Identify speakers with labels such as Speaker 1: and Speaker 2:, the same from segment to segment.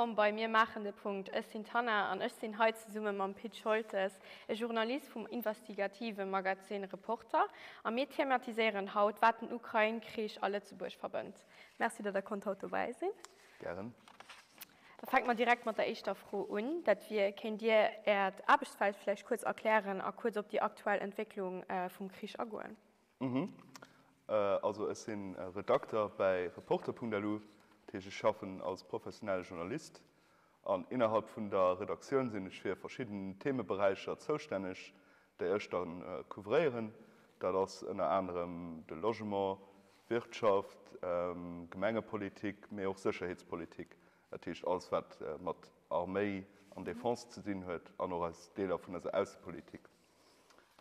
Speaker 1: Wëllkomm bei Mir maachen de Punkt. Ech sinn d'Hanna an ech sinn hei zesumme mam Pit Scholtes, e Journalist vum investigative Magazin Reporter. A mir thematiséieren haut, wat den Ukrain-Krich a Lëtzebuerg verbënnt. Merci, datt Der konnt haut dobäi sinn.
Speaker 2: Gären.
Speaker 1: Da fänke mer direkt mat der éischter Fro un. Dat wier, Kéint Dir Äert Aarbechtsfeld vläicht kuerz erklären a kuerz op déi aktuell Entwécklung vum Krich agoen?
Speaker 2: Also ech si Redakter bäi Reporter.lu, dat heescht ech schaffen als professionelle Journalist an innerhalb vun der Redaktioun sinn ech fir verschidden Themeberäicher zoustänneg, déi ech da couvréieren. Dat ass ënner anerem de Logement, Wirtschaft, Gemengepolitik, mee och Sécherheetspolitik, dat heescht alles wat mat Arméi an Defense ze dinn huet an och eis Deeler vun eiser Aussepolitik.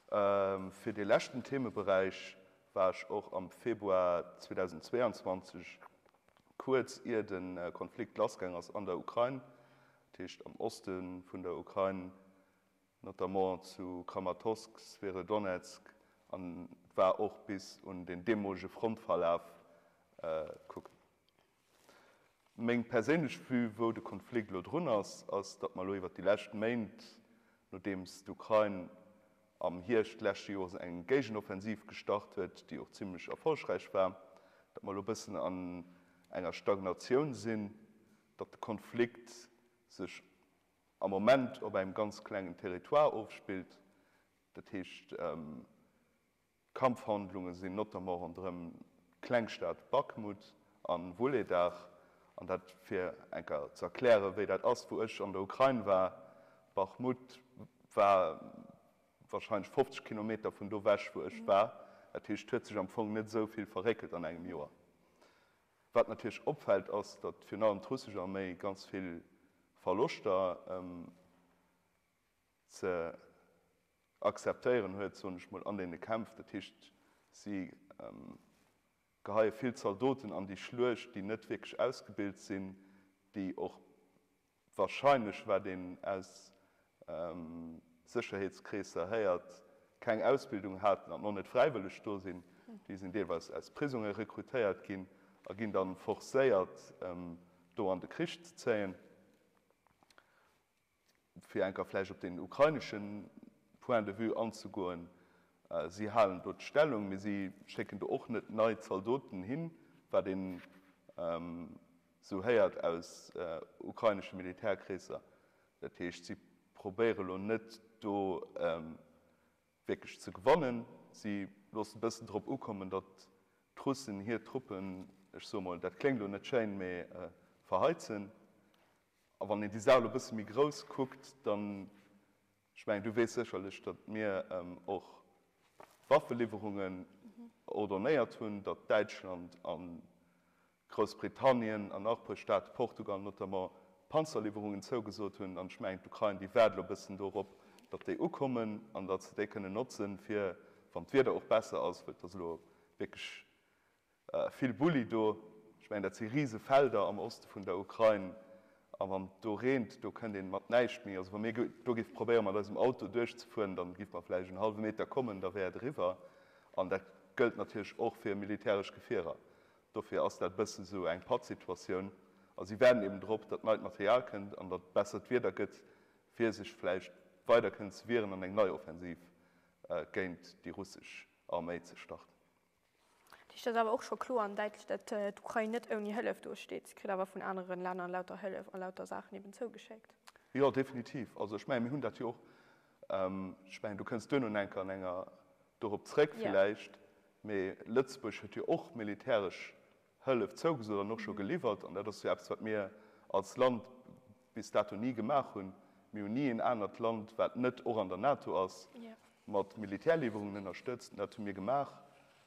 Speaker 2: Fir dee leschten Themeberäich war ech och am Februar 2022, kuerz ier de Konflikt lassgaang ass an der Ukrain, dat heescht am Oste vun der Ukrain, notamment zu Kramatorsk, Severodonetsk, an war och bis un den deemolege Frontverlaf kucken. Meng perséinlech Vue, wou de Konflikt elo drun ass, ass, datt mer elo iwwert déi lescht Méint, nodeems d'Ukrain am Hierscht leschte Jores eng Géigenoffensiv gestart huet, déi och zimlech erfollegräich war, datt mer elo e bëssen an enger Stagnatioun sinn, datt de Konflikt sech am Moment op engem ganz klengen Territoire ofspillt. Dat heescht, D'Kampfhandlunge sinn notamment ronderëm d'Klengstad Bakhmut a Wuhledar. An dat fir eng Kéier ze erklären, wéi dat ass, wou ech an der Ukrain war, Bakhmut war warscheinlech 50 Kilometer vun do wech, wou ech war. Dat heescht, et huet sech am Fong net esou vill verréckelt an engem Joer. Wat natierlech opfält, ass, datt virun allem d'russesch Arméi ganz vill Verloschter ze akzeptéieren huet, soen ech mol, an deene Kämpf. Dat heescht, si geheie vill Zaldoten an déi Schluecht, déi net wierklech ausgebilt sinn, déi och wahrscheinlech, wat een aus Sécherheetskreesser héiert, keng Ausbildung haten an och net fräiwëlleg do sinn. Déi sinn deelweis aus Prisonge rekrutéiert ginn a ginn dann forcéiert, do an de Krich ze zéien. Fir enker vläicht op den ukrainesche Point de vue anzegoen, Si halen do d'Stellung, mee si schécken do och net nei Zaldoten hin, wat een esou héiert aus ukrainesche Militärkreesser. Dat heescht, si probéiere lo net do wierklech ze gewannen. Si loossen e bëssen drop ukommen, datt d'Russen hir Truppen, ech soe mol, dat kléngt elo net schéin, mee verheizen. A wann een déi Saach elo e bësse méi grouss kuckt, dann, ech mengen, du weess sécherlech, datt mir och Waffeliwwerungen ordonnéiert hunn, datt Däitschland a Groussbritannien an nach e puer Staate, Portugal notamment, Panzerliwwerungen zougesot hunn. An ech mengen, d'Ukrain, déi waart elo e bëssen dorop, datt déi ukommen an datt se déi kënnen notzen, fir, wann d'Wieder och besser ass, well et ass elo wierklech Vill Bulli do. Ech mengen, dat si rise Felder am Oste vun der Ukrain. A wann et do reent, do kënnt een mat näischt méi. Also wa mir do géife probéieren, mat eisem Auto duerchzefueren, da géife mer vläicht en hallwe Meter kommen, da wär et eriwwer. An dat gëllt natierlech och fir militäresch Gefierer. Dofir ass dat e bësse sou eng Pattsituatioun. A si waarden eben drop, datt neit Material kënnt an datt bessert Wieder gëtt, fir sech vläicht weider kënnen ze wieren an eng nei Offensiv géint déi russesch Arméi ze starten.
Speaker 1: Dat heescht, et ass awer och scho kloer an däitlech, datt d'Ukrain net ouni Hëllef do steet. Si kritt awer vun anere Länner lauter Hëllef a lauter Saachen eben zougeschéckt.
Speaker 2: Jo, definitiv. Also ech mengen, mir hunn dat jo och, ech mengen, du kënns duerno nach eng Kéier an enger dorop zréck villäicht, mee Lëtzebuerg huet jo och militäresch Hëllef zougesot an och scho geliwwert. An dat ass jo eppes, wat mir als Land bis dato ni gemaach hunn. Mir hunn ni en anert Land, wat net och an der NATO ass, mat Militärliwwerungen ënnerstëtzt. An dat hu mir gemaach.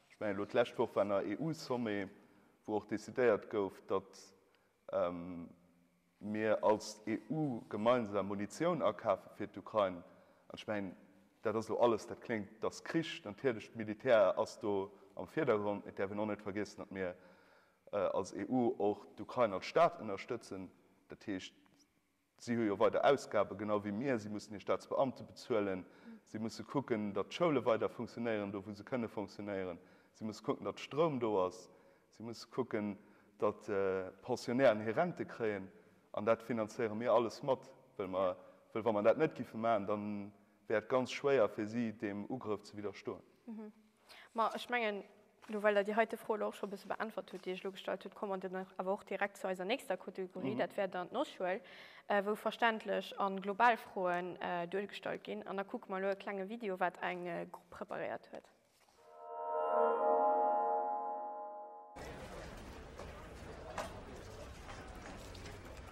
Speaker 2: Ech mengen, elo d'lescht Woch war nach EU-Sommet, wou och decidéiert gouf, datt mir als EU gemeinsam Munitioun akafe fir d'Ukrain. An ech mengen, dat ass elo alles, dat kléngt, dass Krich, natierlech d'Militär ass do am Virdergrond, mee et däerf een och net vergiessen, datt mir als EU och d'Ukrain als Staat ënnerstëtzen. Dat heescht, si hu jo weider Ausgaben, genau wéi mir. Si mussen hir Staatsbeamte bezuelen, si musse kucken, datt d'Schoule weider funktionéieren, do wou se kënne funktionéieren, si musse kucken, datt Stroum do ass, Si musse kucken, datt d'Pensionnairen hir Rente kréien. An dat finanzéiere mir alles mat, well mer, well wa mer dat net giffe maachen, dann wär et ganz schwéier fir si, deem Ugrëff ze widderstoen.
Speaker 1: Ma ech mengen, elo well Der déi heite Fro elo och scho e bësse beäntwert hutt, déi ech elo gestallt hutt, komme mer dann awer och direkt zu eiser nächster Kategorie, dat wär dann d'Nosschuel, wou verständlech a global Froen duergestallt ginn. An da kucke mer elo e klenge Video, wat eng Grupp preparéiert huet.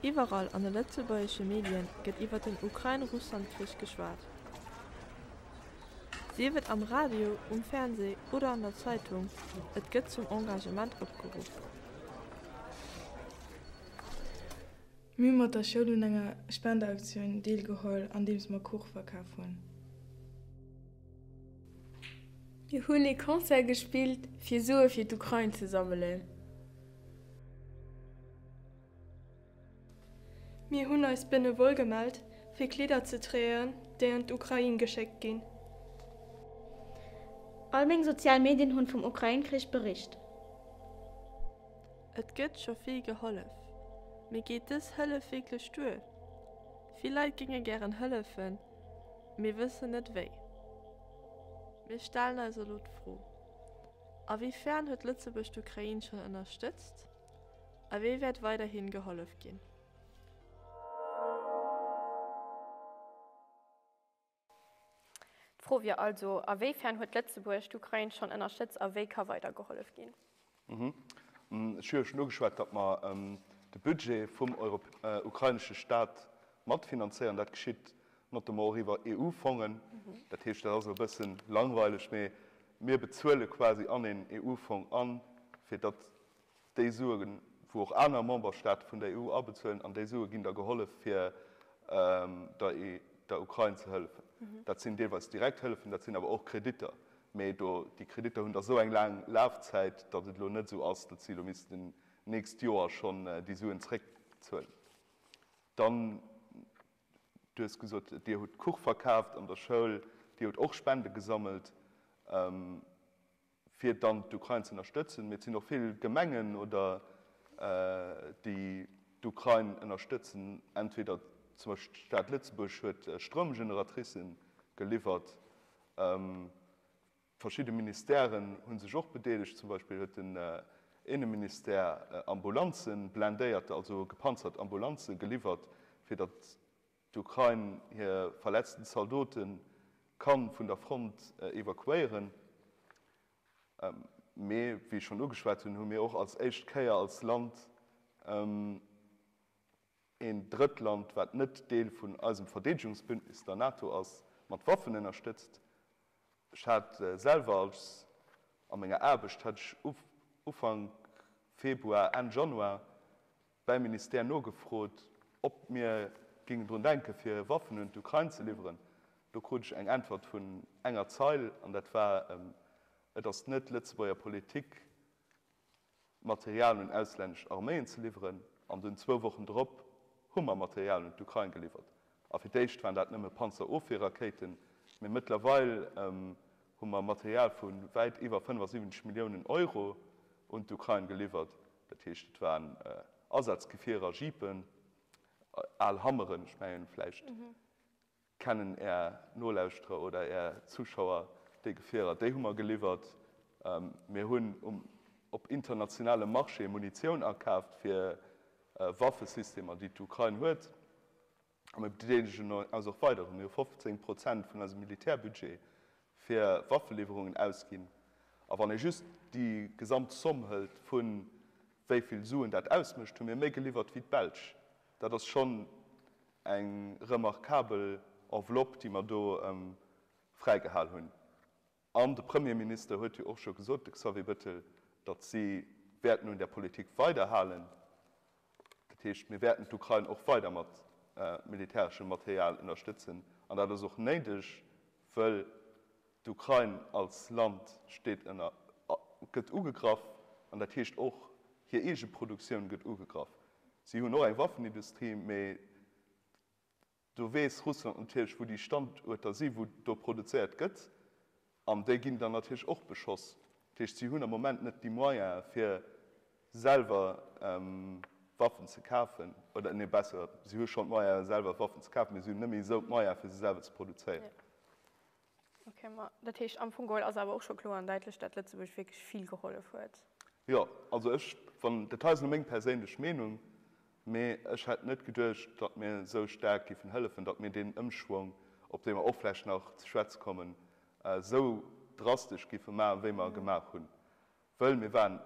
Speaker 3: Iwwerall an de lëtzebuergesche Medien gëtt iwwer den Ukrain-Russland-Krich geschwat. Sief et am Radio, um Fernsee oder an der Zeitung, et gëtt zum Engagement opgeruff.
Speaker 4: Mir hu mat der Schoul un enger Spendeaktioun deelgeholl, andeems mer Kuch verkaf hunn.
Speaker 5: Mir hunn ee Concert gespillt, fir Sue fir d'Ukrain ze sammelen.
Speaker 6: Mir hunn eis benevol gemellt, fir Kleeder ze tréien, déi an d'Ukrain geschéckt ginn.
Speaker 7: All meng sozial Medien hunn vum Ukrain-Krich bericht.
Speaker 3: Et gëtt scho vill gehollef, mee geet dës Hëllef wierklech duer? Vill Leit géinge gären hëllefen, mee wëssen net wéi. Mir stellen eis elo d'Fro, A wéi fern huet Lëtzebuerg d'Ukrain schonn ënnerstëtzt a wéi wäert weiderhi gehollef ginn?
Speaker 1: D'Fro wier also, A wéi fern huet Lëtzebuerg d'Ukrain schonn ënnerstëtzt a wéi ka weider gehollef ginn?
Speaker 2: Ech hu jo schonn ugeschwat, datt mer de Budget vum ukrainesche Staat matfinanzéieren. Dat geschitt notamment och iwwer EU-Fongen. Dat heescht, dat ass elo e bësse langweileg, mee mir bezuele quasi an een EU-Fong an, fir datt déi Suen, wou och aner Memberstaate vun der EU abezuelen, an déi Sue ginn da gehollef, fir der Ukrain ze hëllefen. Dat sinn deelweis direkt Hëllefen, dat sinn awer och Kreditter. Mee do, déi Kreditter hunn da sou eng laang Lafzäit, datt et elo net esou ass, datt si elo missten d'nächst Joer schonn déi Suen zréckzuelen. Dann, du hues gesot, Dir hutt Kuch verkaaft an der Schoul, Dir hutt och Spende gesammelt, fir dann d'Ukrain ze ënnerstëtzen. Mee et sinn och vill Gemengen oder déi d'Ukrain ënnerstëtzen. Entweder zum Beispill d'Stad Lëtzebuerg huet Stroumgeneratricen geliwwert. Verschidde Ministèren hu sech och bedeelegt. Zum Beispill huet den Inneministère Ambulanzen, blindéierter, also gepanzert Ambulanze geliwwert, fir datt d'Ukrain hir verletzten Zaldote ka vun der Front evakuéieren. Mee wéi ech schonn ugeschwat hunn, hu mir och als éischt Kéier als Land een Drëttland, wat net Deel vun eisem Verdeedegungsbündnis, der NATO ass, mat Waffen ënnerstëtzt. Ech hat selwer als, a menger Aarbecht hat ech Ufank Februar, Enn Januar bäim Ministère nogefrot, ob mir géingen drun denken, fir Waffen un d'Ukrain ze liwweren. Do krut ech eng Äntwert vun enger Zeil, an dat war, Et ass net Lëtzebuerger Politik, Material un auslännesch Arméien ze liwweren, an dunn zwou Wochen drop hu mer Material un d'Ukrain geliwwert. A fir d'éischt waren dat nëmme Panzerofwierrakéiten, mee mëttlerweil hu mer Material vu wäit iwwer 75 Milliounen Euro un d'Ukrain geliwwert. Dat heescht, et waren Asazgefierer, Jeepen, al Hammeren, ech mengen vläicht Kennen Är Nolauschterer oder Är Zuschauer déi Gefierer? Déi hu mer geliwwert. Mir hunn op internationalem Marché Munitioun akaaft fir Waffesystemer, déi d'Ukrain huet. A mir bedeelegen eis och weider. Mir hu 15 Prozent vun eisem Militärbudget fir Waffeliwwerungen ausginn. A wann ee just déi gesamt Somm hëlt vu wéi vill Suen dat ausmécht, hu mir méi geliwwert wéi d'Belsch. Dat ass schonn eng remarkabel Enveloppe, déi mer do fräigehal hunn. An de Premierminister huet jo och scho gesot, de Xavier Bettel, datt si wäerten un där Politik weiderhalen. Dat heescht, mir wäerten d'Ukrain och weider mat militäreschem Material ënnerstëtzen. An dat ass och néideg, wëll D'Ukrain als Land steet ënner, gëtt ugegraff, an dat heescht och hir eege Produktioun gëtt ugegraff. Si hunn och eng Waffenindustrie, mee do weess Russland natierlech, wou déi Standuerter si wou do produzéiert gëtt, an déi ginn dann natierlech och beschoss. Dat heescht, si hunn am Moment net déi Moyene fir selwer. Waffen ze kafen, oder nee besser, si hu schonn d'Moyene selwer Waffen ze kafen, mee si hunn net méi esou d'Moyene fir se selwer ze produzéieren.
Speaker 1: Ok, ma dat heescht am Fong geholl ass awer och scho kloer an däitlech, dat Lëtzebuerg wierklech vill gehollef huet.
Speaker 2: Jo, also ech, wann, dat hei ass elo meng perséinlech Meenung, mee ech hätt net geduecht, datt mir esou staark géifen hëllefen, datt mir deen Ëmschwong, op dee mer och vläicht nach ze schwätze kommen, esou drastesch géife maachen, wéi mer e gemaach hunn. Wëll mir waren,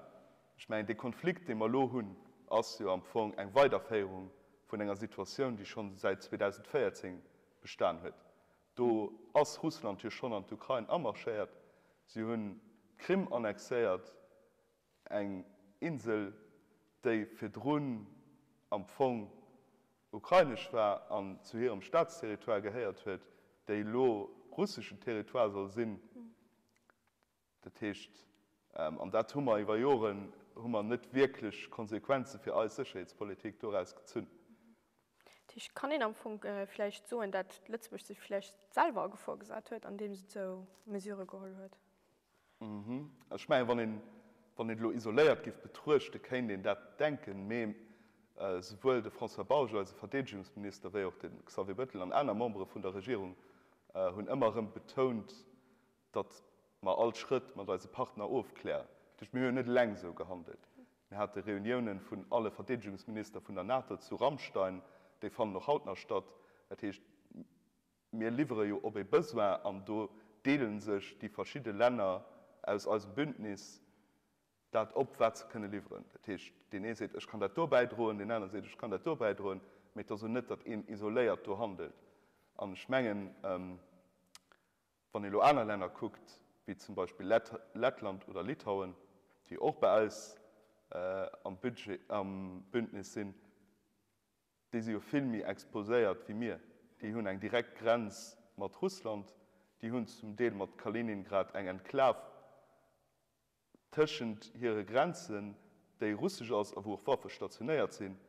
Speaker 2: ech mengen, dee Konflikt, dee mer elo hunn, ass jo am Fong eng Weiderféierung vun enger Situatioun, déi schonn säit 2014 bestan huet. Do ass Russland jo schonn an d'Ukrain amarschéiert. Si hunn d'Krim annexéiert, eng Insel, déi virdrun am Fong ukrainesch war an zu hirem Staatsterritoire gehéiert huet, déi elo russeschen Territoire soll sinn. Dat heescht, an dat hu mer iwwer Joren, hu mer net wierklech Konsequenze fir eis Sécherheetspolitik doraus gezunn.
Speaker 1: Dat heescht, kann een am Fong vläicht soen, dat Lëtzebuerg sech vläicht selwer a Gefor gesat huet, andeems et esou Mesurë geholl huet?
Speaker 2: Ech mengen, wann een, wann een et elo isoléiert géif betruechten, kéint een dat denken. Mee souwuel de François Bausch, eise Verdeedegungsminister, wéi och de Xavier Bettel an aner Membere vun der Regierung hunn ëmmer erëm betount, datt mer all Schrëtt mat eise Partner ofklären. Dat heescht, mir hu jo net eleng esou gehandelt. Mir hate Reuniounen vun alle Verdeedegungsminister vun der NATO zu Ramstein, déi fannen och haut nach statt. Dat heescht, mir liwwere jo op e Besoin an do deele sech déi verschidde Länner aus eisem Bündnis dat op, wat se kënne liwweren. Dat heescht, deen ee seet, ech kann dat do bäidroen, deen anere seet, ech kann dat do bäidroen, mee et ass elo net, datt een isoléiert do handelt. An ech mengen, Wann ee lo aner Länner kuckt, wéi zum Beispill Lettland oder Litauen, déi och bei eis am Budget, am Bündnis sinn, déi si jo vill méi exposéiert wéi mir. Déi hunn eng direkt Grenz mat Russland, déi hunn zum Deel mat Kaliningrad eng Enklav tëschent hire Grenzen, déi russesch ass a wou och Waffe stationéiert sinn,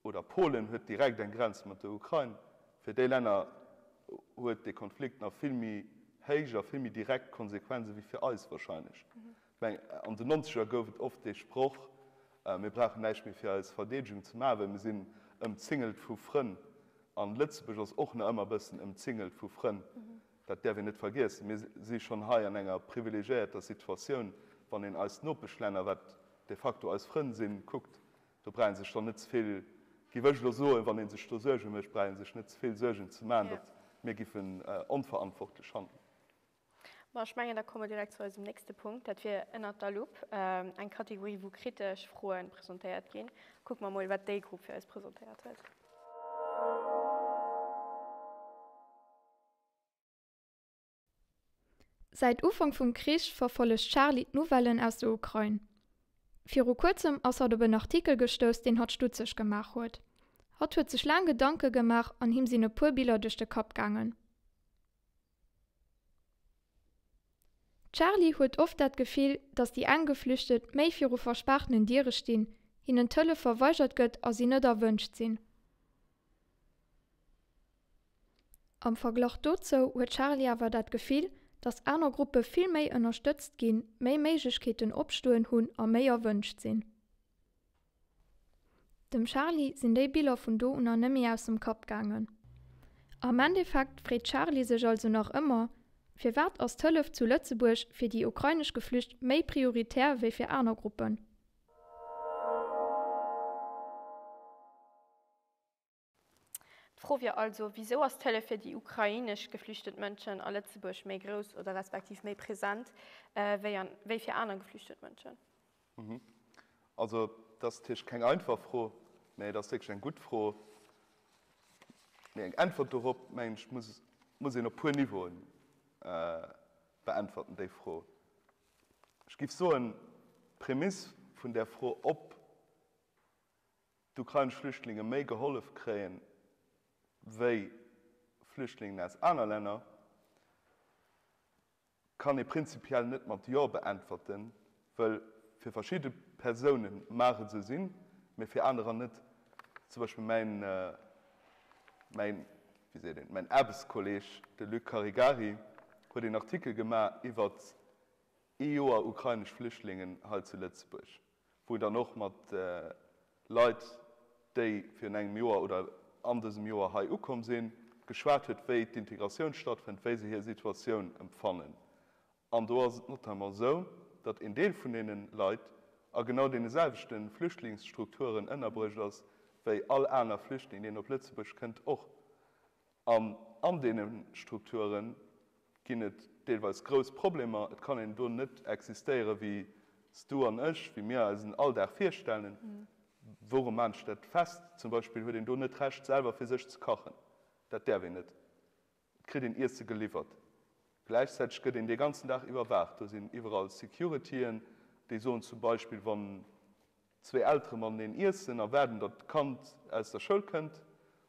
Speaker 2: oder Polen huet direkt eng Grenz mat der Ukrain. Fir déi Länner huet dee Konflikt nach vill méi héich a vill méi direkt Konsequenze wéi fir eis wahrscheinlech. Ech mengen, an den Nonzeger gouf et oft dee Sproch, mir brauchen näischt méi fir eis Verdeedegung ze maachen, well mir sinn ëmzingelt vu Frënn. An Lëtzebuerg ass och nach ëmmer e bëssen ëmzingelt vu Frënn. Dat däerf een net vergiessen. Mir si schonn hei an enger privilegiéierter Situatioun, wann een eis Nopeschlänner, wat de facto eis Frënn sinn, kuckt. Do brauch ee sech dann net ze vill, géif ech elo soen, wann ee sech do Suerge mécht, brauch ee sech net ze vill Suergen ze maachen, datt mir giffen onverantwortlech handeln.
Speaker 1: Bon, ech mengen, da komme mer direkt zu eisem nächste Punkt. Dat wier Ënnert der Lupp, eng Kategorie, wou kritesch Froen presentéiert ginn. Kucke mer mol, wat déi Grupp fir eis presentéiert huet.
Speaker 8: Säit Ufank vum Krich verfollegt d'Charlie d'Nouvellen aus der Ukrain. Viru kuerzem ass hatt op en Artikel gestouss, deen hatt stutzeg gemaach huet. Hatt huet sech laang Gedanke gemaach an him sinn e puer Biller duerch de Kapp gaangen. D'Charlie huet oft dat Gefill, datt déi eng Geflüchtet méi viru verspaartenen Diere stinn, hinnen d'Hëllef verweigert gëtt a si net erwënscht sinn. Am Verglach dozou huet d'Charlie awer dat Gefill, datt aner Gruppe vill méi ënnerstëtzt ginn, méi Méiglechkeeten opstoen hunn a méi erwënscht sinn. Dem Charlie sinn déi Biller vun do un nëmmi aus dem Kapp gaangen. Am Endeffekt freet d'Charlie sech also nach ëmmer, Firwat ass d'Hëllef zu Lëtzebuerg fir déi ukrainesch Geflücht méi prioritär wéi fir aner Gruppen?
Speaker 1: D'Fro wier also, Wisou ass d'Hëllef fir déi ukrainesch geflüchtet Mënschen a Lëtzebuerg méi grouss oder respektiv méi present wéi an wéi fir aner geflüchtet Mënschen?
Speaker 2: Also, dat ass natierlech keng einfach Fro, mä et ass wierklech eng gutt Fro. Mee eng Äntwert dorop, mengen ech, muss muss een op puer Niveauen beäntwerten, déi Fro. Ech géif soen, d'Prämiss vun där Fro, ob d'ukrainesch Flüchtlinge méi gehollef kréien, wéi Flüchtlingen aus aner Länner, kann ee prinzipiell net mat Jo beäntwerten, wëll fir verschidde Persoune mag et esou sinn, mee fir anerer net. Zum Beispill mäin, mäin, wéi seet een, mäin Aarbechtskolleeg, de Luc Caregari, huet een Artikel gemaach iwwert ee Joer ukrainesch Flüchtlingen hei zu Lëtzebuerg. wou dann och mat. Leit, déi virun engem Joer oder an dësem Joer hei ukomm sinn, geschwat huet, wéi d'Integratioun stattfënnt, wéi se hir Situatioun empfannen. An do ass et notamment esou, datt een Deel vun deene Leit a genau deene selwechte Flüchtlingsstrukturen ënnerbruecht ass wéi all aner Flüchtling, deen op Lëtzebuerg kënnt, och. An an deene Strukture ginn et deelweis grouss Problemer. Et kann een do net existéiere wéi s du an ech, wéi mir eis en Alldag virstellen. Wouru maan ech dat fest? Zum Beispill huet een do net d'Recht selwer fir sech ze kachen. Dat däerf een net. Et kritt een Iesse geliwwert. Gläichzäiteg gëtt een dee ganzen Dag iwwerwaacht. Do sinn iwwerall Securityen, déi soen zum Beispill, wann zwéi Eltere mateneen iessen a waarden, datt d'Kand aus der Schoul kënnt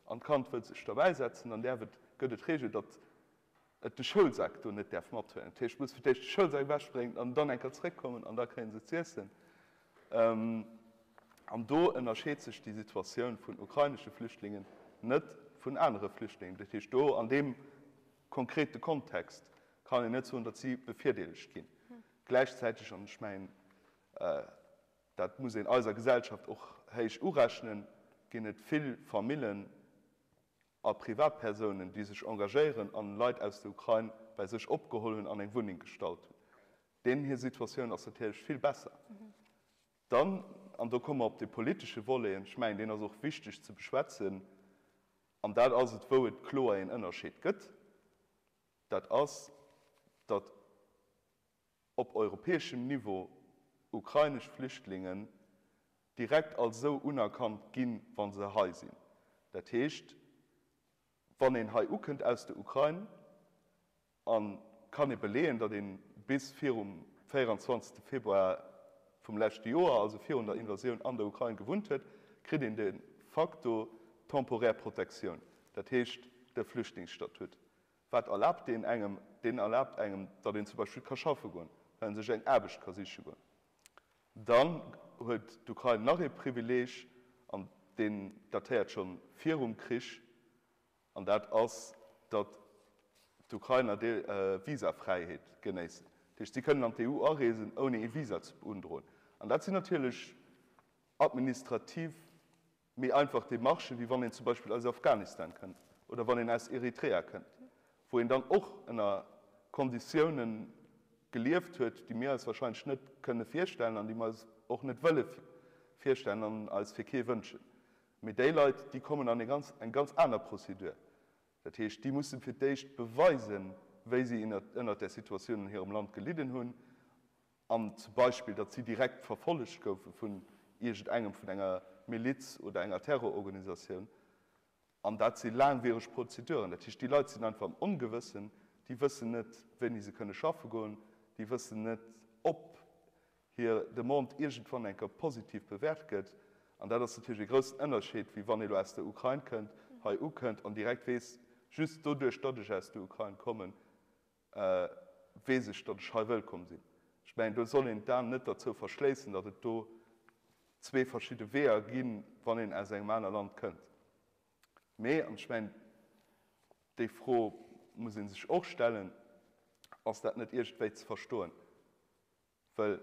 Speaker 2: an d'Kand wëllt sech derbäi setzen, dann däerf et, gëtt et d'Reegel, datt et de Schoulsak do net däerf mathuelen. Dat heescht, et muss fir d'éischt de Schoulsak ewechbréngen an dann eng Kéier zeréckkommen an da kréie se z'iessen. An do ënnerscheet sech déi Situatioun vun ukrainesche Flüchtlingen net vun anere Flüchtlingen. Dat heescht, do an deem konkrete Kontext kann een net soen, datt si bevirdeelegt ginn. Gläichzäiteg, an ech mengen, dat muss een eiser Gesellschaft och héich urechnen, ginn et vill Famillen a Privatpersounen, déi sech engagéieren an Leit aus der Ukrain bei sech opgeholl hunn an eng Wunneng gestallt hunn. Deenen hir Situatioun ass natierlech vill besser. Dann, an do komme mer op dee politesche Volet, an ech mengen, deen ass och wichteg ze beschwätzen, an dat ass et, wou et kloer een Ënnerscheed gëtt, dat ass, datt op europäeschem Niveau ukrainesch Flüchtlingen direkt als esou unerkannt ginn, wa se hei sinn. Dat heescht, wann een hei ukënnt aus der Ukrain a kann ee beleeën, datt ee bis virum 24. Februar vum leschte Joer, also virun der Invasioun an der Ukrain gewunnt huet, kritt een de facto temporär Protektioun, dat heescht de Flüchtlingsstatut. Wat erlaabt deen engem? Deen erlaabt engem, datt een zum Beispill ka schaffe goen, datt een sech eng Aarbecht ka siche goen. Dann huet d'Ukrain nach ee Privileeg, an deen datéiert scho virum Krich, an dat ass, datt d'Ukrainer Visafräiheet genéissen. Dat heescht, si kënnen an d'EU areesen, ouni ee Visa ze beundroen. An dat sinn natierlech administrativ méi einfach Demarchen, wéi wann een zum Beispill aus Afghanistan kënnt oder wann een aus Eritrea kënnt, wou een dann och ënner Konditiounen gelieft huet, déi mir eis wahrscheinlech net kënne virstellen an déi mir eis och net wëlle virstellen an eis fir kee wënschen. Mee déi Leit, déi kommen an eng ganz aner Procédure. Dat heescht, déi musse fir d'éischt beweisen, wéi si ënnert där Situatioun an hirem Land gelidden hunn an zum Beispill, datt si direkt verfollegt goufe vun iergendengem, vun enger Miliz oder enger Terrororganisatioun. An dat si laangwiereg Prozeduren. Dat heescht, déi Leit sinn einfach am Ongewëssen, déi wëssen net, wéini se kënne schaffe goen, déi wëssen net, ob hir Demande iergendwann eng Kéier positiv bewäert gëtt. An dat ass natierlech e groussen Ënnerscheed, wéi wann ee lo aus der Ukrain kënnt, hei ukënnt an direkt weess, just doduerch, datt ech aus der Ukrain kommen, weess ech, datt ech hei wëllkomm sinn. Ech mengen, do soll een d'Aen net derzou verschléissen, datt et do zwee verschidde Weeër ginn, wann een aus engem aner Land kënnt. Mee, an ech mengen, déi Fro muss ee sech och stellen, Ass dat net iergendwéi ze verstoen? Well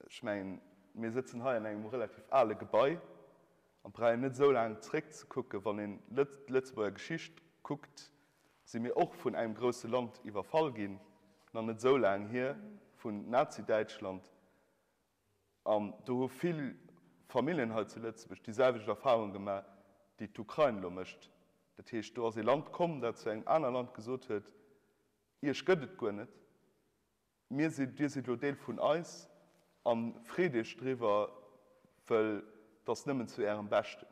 Speaker 2: ech mengen, mir sëtzen hei an engem relativ ale Gebai an brauch een net esou laang zréckzekucken, wann een d'Lëtzebuerger Geschicht kuckt, si mir och vun engem grousse Land iwwerfall ginn, nach net esou laang hier, vun Nazi-Däitschland. An do hu vill Familljen hei zu Lëtzebuerg déi selwecht Erfahrung gemaach, déi d'Ukrain elo mécht. Dat heescht, do ass ee Land komm, dat zu engem aner Land gesot huet, Iech gëtt et guer net. Mir sinn, Dir sidd elo Deel vun eis a freet Iech driwwer, wëll et ass nëmmen zu Ärem Beschten.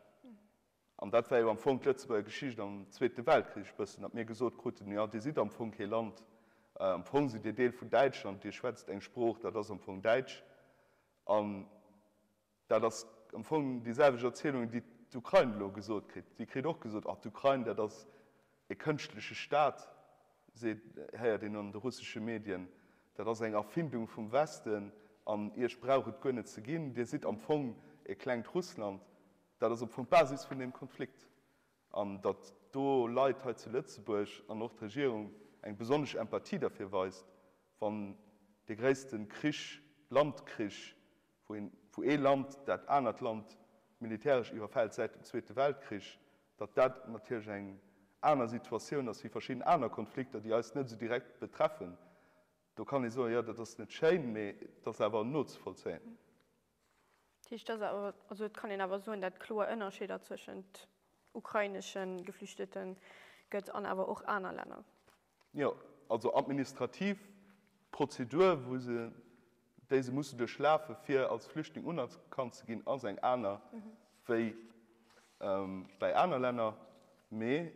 Speaker 2: An dat war jo am Fong d'Lëtzebuerger Geschicht am Zweete Weltkrich e bëssen, datt mir gesot kruten, jo, Dir sidd am Fong kee Land, am Fong sidd Dir Deel vun Däitschland, Dir schwätzt eng Sprooch, dat ass am Fong Däitsch. An Dat ass am Fong déi selwecht Erzielung, déi d'Ukrain elo gesot kritt. Si kritt och gesot, ach d'Ukrain, dat ass e kënschtleche Staat, seet, héiert een an de russesche Medien, dat ass eng Erfindung vum Westen an iech brauch et guer net ze ginn, dir sidd am Fong e klengt Russland. Dat ass am Fong d'Basis vun deem Konflikt. An datt do Leit hei zu Lëtzebuerg an och d'Regierung eng besonnesch Empathie derfir weist, wann dee gréisste Krich, Landkrich, wou een, wou ee Land dat anert Land. militäresch iwwerfält säit dem Zweete Weltkrich, datt dat natierlech eng aner Situatioun ass wéi verschidden aner Konflikter, déi eis net esou direkt betreffen. Do kann ee soen, jo, dat ass net schéin, mee et ass awer nozevollzéien.
Speaker 1: Dat heescht, et ass awer, also et kann een awer soen, datt et kloer Ënnerscheeder zwëschent ukrainesche Geflüchtete gëtt an awer och aner Länner.
Speaker 2: Jo, also administrativ Prozedur, wou se, déi se musse duerchlafe fir als Flüchtling unerkannt ze ginn, ass eng aner wéi bäi aner Länner. Mee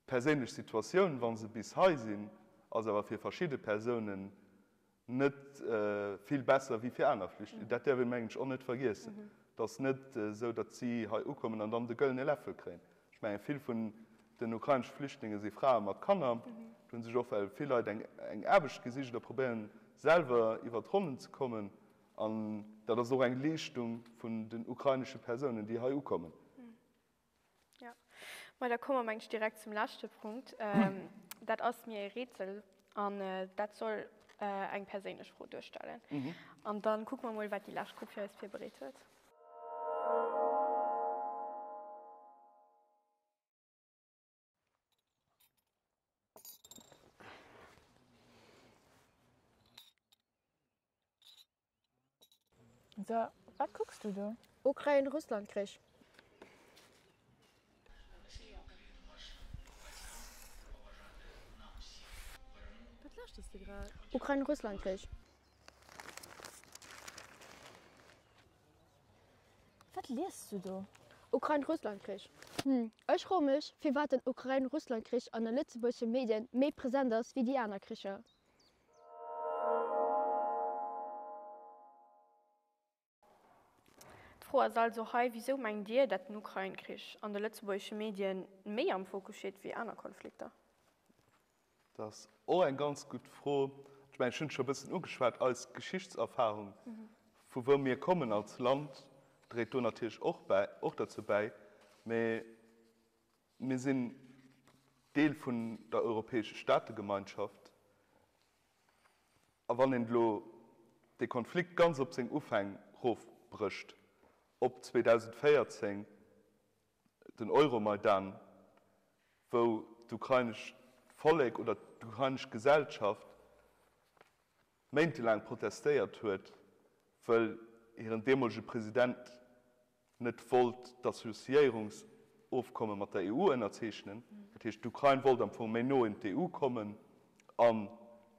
Speaker 2: d'perséinlech Situatioun, wa se bis hei sinn, ass awer fir verschidde Persounen net vill besser wéi fir aner Flüchtlingen. Dat däerf een, mengen ech, och net vergiessen. Et ass net esou, datt si hei ukommen an dann de gëllene Läffel kréien. Ech mengen, vill vun den ukrainesche Flüchtlinge si Frae mat Kanner. Do hu sech och well vill Leit eng Aarbecht gesicht a probéieren, selwer iwwer d'Ronnen ze kommen. An dat ass och eng Leeschtung vun den ukrainesche Persounen, déi hei ukommen.
Speaker 1: Jo, ma da komme mer mengen ech direkt zum leschte Punkt. Dat ass mir e Rätsel an dat soll eng perséinlech Fro duerstellen. An dann kucke mer mol, wat déi lescht Grupp fir eis virbereet huet.
Speaker 4: So, wat kucks du do?
Speaker 7: Ukrain-Russland-Krich.
Speaker 4: Wat lauschters de grad?
Speaker 7: Ukrain-Russland-Krich.
Speaker 4: Wat liest du do?
Speaker 7: Ukrain-Russland-Krich. Hm, ech froe mech, firwat den Ukrain-Russland-Krich an de lëtzebuergesche Medien méi present ass wéi déi aner Kricher.
Speaker 1: D'Fro ass also hei, Wisou mengt Dir, dat den Ukrain-Krich an de lëtzebuergesche Medien méi am Fokus steet wéi aner Konflikter?
Speaker 2: Dat ass och eng ganz gutt Fro. Ech mengen, ech hunn et scho e bëssen ugeschwat, eis Geschichtserfahrung, vu wou mir kommen als Land, dréit do natierlech och bäi, och derzou bäi. Mee mir sinn Deel vun der europäesche Staategemeinschaft. A wann een elo dee Konflikt ganz op seng Ufäng rofbrécht, op 2014, den Euromaidan, wou d'ukrainescht Vollek oder d'ukrainesch Gesellschaft méintelaang protestéiert huet, wëll hiren deemolege President net wollt d'Associéierungsofkomme mat der EU ënnerzeechnen. Dat heescht, d'Ukrain wollt am Fong méi no un d'EU kommen a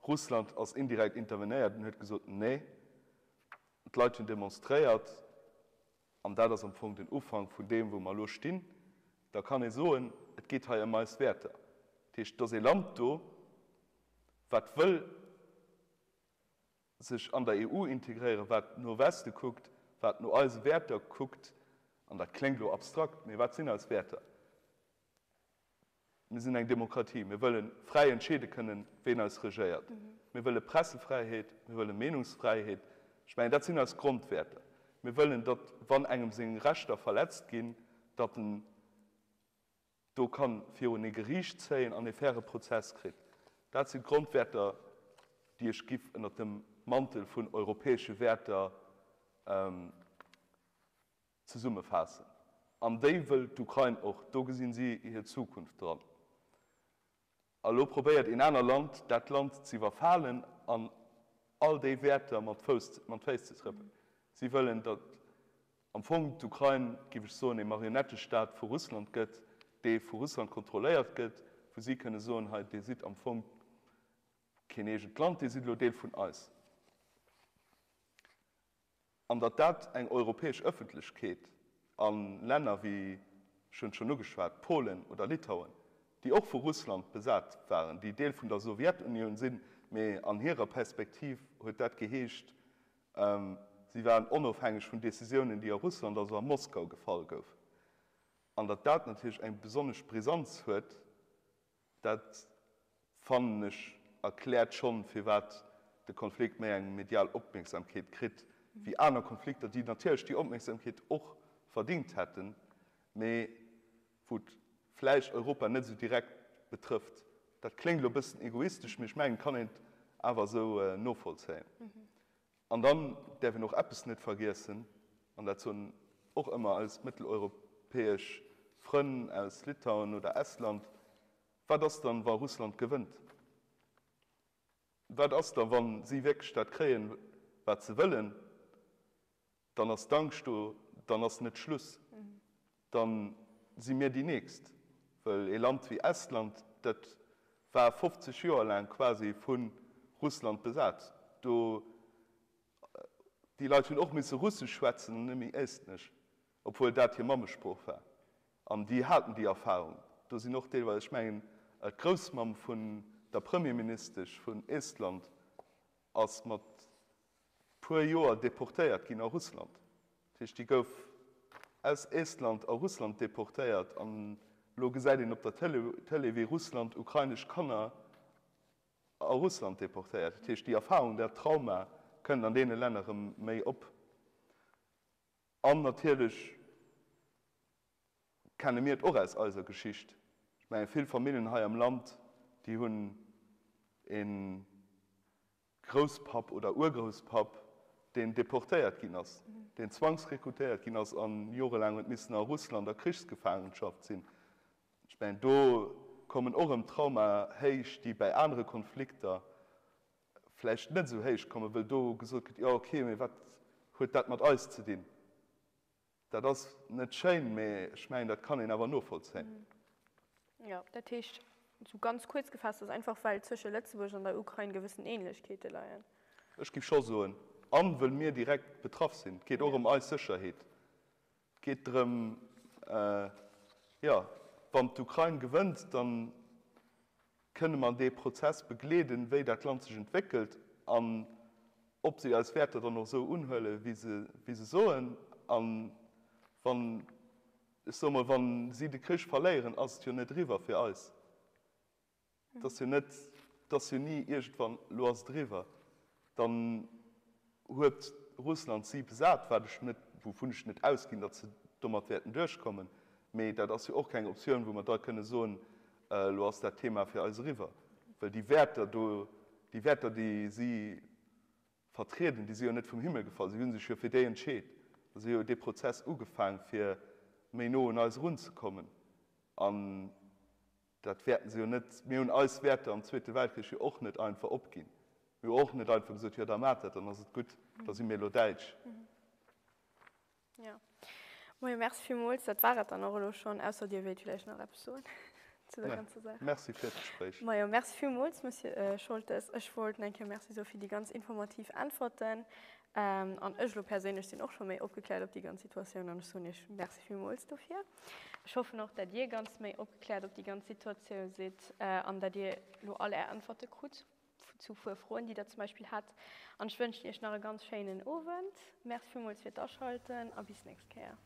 Speaker 2: Russland ass indirekt intervenéiert an huet gesot, Nee. D'Leit hunn demonstréiert an dat ass am Fong den Ufank vun deem, wou mer elo stinn. Da kann ee soen, et geet hei ëm eis Wäerter. Dat heescht, et ass ee Land do, wat wëll sech an der EU integréieren, wat no Weste kuckt, wat no eise Wäerter kuckt, an dat kléngt elo abstrakt, mee wat sinn eis Wäerter? Mir sinn eng Demokratie, mir wëlle fräi entscheede kënnen, ween eis regéiert. Mir wëlle Pressefräiheet, mir wëlle Meenungsfräiheet. Ech mengen, dat sinn eis Grondwäerter. Mir wëllen, datt, wann engem seng Rechter verletzt ginn, datt en do ka virun ee Geriicht zéien an ee faire Prozess kritt. Dat sinn d'Grondwäerter, déi ech giff ënnert dem Mantel vun europäesche Wäerter zesummefaassen. An déi wëll d'Ukrain och. Do gesinn si hir Zukunft dran. A lo probéiert een aner Land, dat Land z'iwwerfalen an all déi Wäerter mat Fouss, mat Féiss ze trëppelen. Si wëllen, datt am Fong d'Ukrain, géif ech soen, ee Marionettestaat vu Russland gëtt, dee vu Russland kontrolléiert gëtt, wou si kënne soen, hei, Dir sidd am Fong keen eegent Land, Dir sidd elo Deel vun eis. An datt dat eng europäesch Ëffentlechkeet a Länner wéi, ech hunn et schonn ugeschwat, Polen oder Litauen, déi och vu Russland besat waren, déi Deel vun der Sowjetunioun sinn, mee an hirer Perspektiv huet dat geheescht, si waren onofhängeg vun Decisiounen, déi a Russland, also a Moskau gefall goufen. An datt dat natierlech eng besonnesch Brisanz huet, Dat, fannen ech, erkläert schonn, firwat de Konflikt méi eng medial Opmierksamkeet kritt wéi aner Konflikter, déi natierlech déi Opmierksamkeet och verdingt hätten, mee wou et vläicht Europa net esou direkt betrëfft. Dat kléngt elo e bëssen egoistesch, mee ech mengen, et kann een et awer esou novollzéien. An dann däerf een och eppes net vergiessen, an dat soen. och ëmmer eis mëtteleuropäesch Frënn aus Litauen oder Estland, Wat ass dann, wa Russland gewënnt? Wat ass da, wa si wierklech dat kréien, wat se wëllen? Dann ass d'Angscht do, dann ass net Schluss, da si mir déi Nächst. Well ee Land wéi Estland, dat war 50 Joer laang quasi vu Russland besat. Do, déi Leit hunn och misse Russesch schwätzen an net méi Estnesch, obwuel dat hir Mammesprooch war. An déi haten déi Erfahrung. Do sinn och deelweis, ech mengen d'Groussmamm vun der Premierministesch vun Estland ass mat puer Joer deportéiert ginn a Russland. Dat heescht, déi gouf aus Estland a Russland deportéiert an elo gesäit een op der Tëlee, wéi Russland ukrainesch Kanner a Russland deportéiert. Dat heescht, déi Erfahrung, dat Trauma kënnt an deene Länner erëm méi op. An natierlech kenne mir et och aus eiser Geschicht. Ech mengen, vill Familljen hei am Land, déi hunn e Grousspapp oder Urgrousspapp, deen deportéiert ginn ass, deen zwangsrekrutéiert ginn ass a jorelaang huet missen a Russland a Krichsgefaangenschaft sinn. Ech mengen, do kommen och erëm Trauma héich, déi bäi anere Konflikter vläicht net esou héich kommen, wëll do gesot gëtt, jo okay, mee wat huet dat mat eis ze dinn? Dat ass net schéin, mee ech mengen, dat kann een awer novollzéien.
Speaker 1: Jo, dat heescht, esou ganz kuerz gefaasst, ass einfach, well zwësche Lëtzebuerg an der Ukrain gewëssen Ähnlechkeete leien.
Speaker 2: Ech géif scho soen, an wëll mir direkt betraff sinn. Et geet och ëm eis Sécherheet. Et geet drëm, jo, wann d'Ukrain gewënnt, dann Kënne mer dee Prozess begleeden, wéi dat Land sech entwéckelt an ob si eis Wäerter dann och esou unhuelen, wéi se, wéi se soen. A wann, ech soe mol, wa si de Krich verléieren, ass et jo net eriwwer fir eis. Et ass jo net, et ass jo ni iergendwann, elo ass et eriwwer. Dann huet Russland si besat, wat ech net, wouvun ech net ausginn, datt se domat wäerten duerchkommen. Mee dat ass jo och keng Optioun, wou mer da kënne soen, elo ass dat Thema fir eis eriwwer. Well déi Wäerter do, déi Wäerter, déi si vertrieden, déi si jo net vum Himmel gefall. Si hu sech jo fir déi entscheet. Si hu jo dee Prozess ugefaang, fir méi no un eis erunzekommen. An Dat wäerten se jo net. Mir hunn eis Wäerter am Zweete Weltkrich jo och net einfach opginn. Mir hu och net einfach gesot, jo da maacht dat, dann ass et gutt, da si mir elo Däitsch.
Speaker 1: Jo. Majo, Merci villmools. Dat war et dann och elo schonn, ausser Dir wéilt villäicht nach eppes soen zu der ganzer Saach.
Speaker 2: Merci fir d'Gespréich.
Speaker 1: Majo, Merci villmools, Monsieur Scholtes. Ech wollt nach eng Kéier Merci soe fir déi ganz informativ Äntwerten. An ech elo perséinlech sinn och scho méi opgekläert op déi ganz Situatioun an ech soen Iech Merci villmools dofir. Ech hoffen och, dat Dir ganz méi opgekläert op déi ganz Situatioun sidd an dat Dir elo all Är Äntwerte krut zu puer Froen, déi Der zum Beispill hat. An ech wënschen Iech nach e ganz schéinen Owend. Merci villmools fir d'Aschalten a bis nächst Kéier.